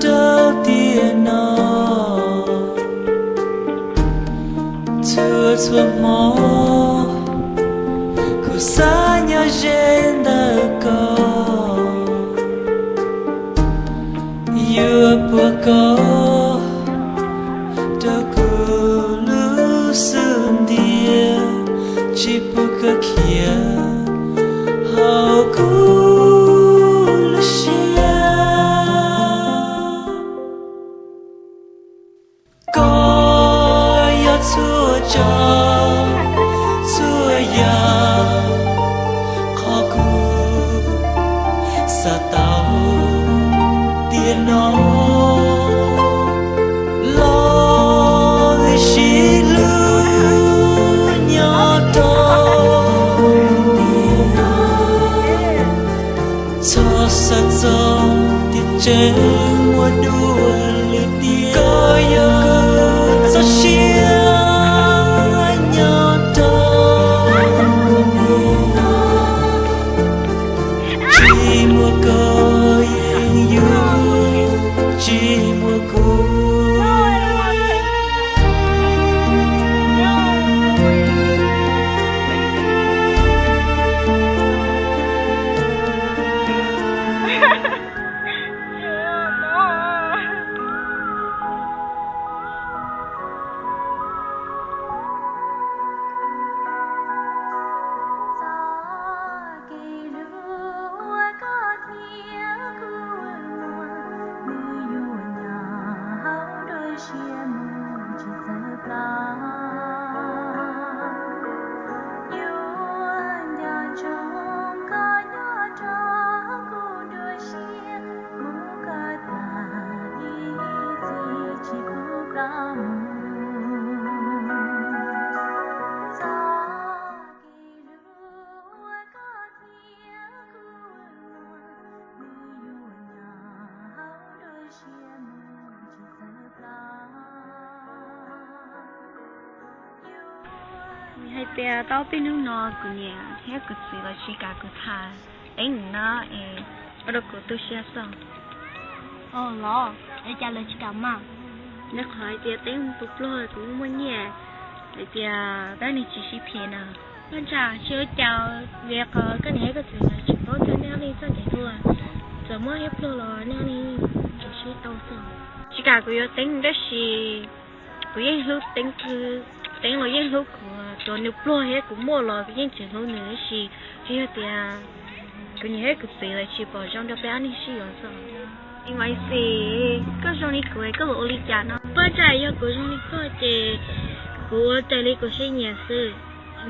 Rau tiam no, txhua txhua hmo, kuv xav nyob ze ntawm koj, yuav puag koj rau kuv lub xub ntiag, tsis pub koj khiav hauv kuv lub siab. Koj yog txhua tsav txhua yam, qhov kuv xav tau tiam no, los wb sib hlub nyob rau txhob xav txog tias tseem muaj dua lwm tiam. Koj yog kuv txoj sia nyob rau, tsis muaj koj yeej yuav tsis muaj kuv. Txoj kev hlub uas koj thiab kuv ua, nws yuav nyob hauv nruab siab mus tsis txawv plaws. Yuav nco ntsoov koj nyob rau kuv nruab siab, mus koj tas ib txhis tsis pub plaub mus. Txoj kev hlub uas koj thiab kuv ua, nws yuav nyob hauv nruab siab mus tsis txawv plaws. Hais tias tau peb hnub no kuv niam thiab kuv txiv los tsis kam kuv tham teeb no es ua rau kuv tu siab xwb. Los, ua cas lawv tsis kam mas? Nws qhov hais tias teeb tus pluag kuv muaj nyiaj, hais tias tab neeg tsis sib phem na. Paj Ntsaj, tsis ua cas, vim qhov koj niam thiab koj txiv nkawd tsis paub txog nej ob leeg txoj kev hlub, txawm muaj ib pluag los nej ob leeg tseem sib tau xwb. Tsis kam kuv yuav teeb tab sis kuv yeej hlub teeb, teeb los yeej hlub kuv, tsuas nws pluag thiab kuv muaj los kuv yeej tseem hlub nws tab sis tsis yog tias kuv niam thiab kuv txiv lawv tsis pom zoo rau peb ob leeg sib yuav xwb. Maiv Xis, koj zoo li kuv koj los ua li cas no? Paj Ntsaj, yog kuv zoo li koj ces kuv ua raws li kuv siab nyiam xwb,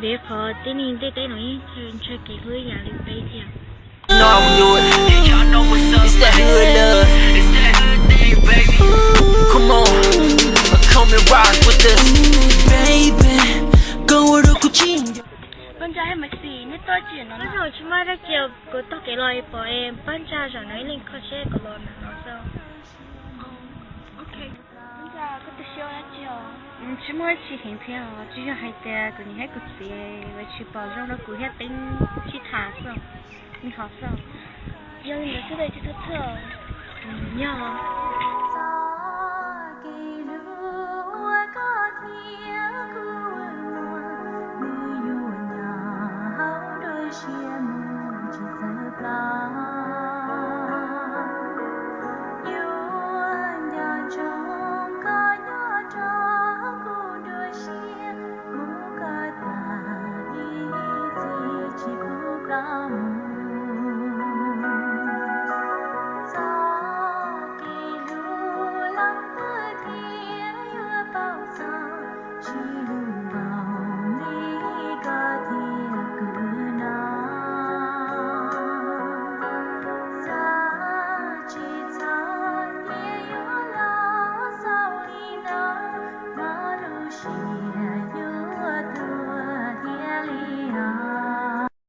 vim qhov tib neeg ntiaj teb no yeej ntshaw kev hlub ib yam li peb thiab. Paj Ntsaj thiab Maiv Xis, nej tuaj tsim no? Paj Ntsaj, tsis muaj dab tsi, kuv taug kev los pom Paj Ntsaj zaum no ib leeg kho siab kuv los na no xwb. Paj Ntsaj, koj tu siab ua dab tsi os? Tsis muaj dab tsi heev thiab, tsuas yog hais tias kuv niam thiab kuv txiv lawv tsis pom zoo rau kuv thiab teeb sib tham xwb, li hov xwb. Yog li ntawd xwb ces tsis txhob txhawj. Yog.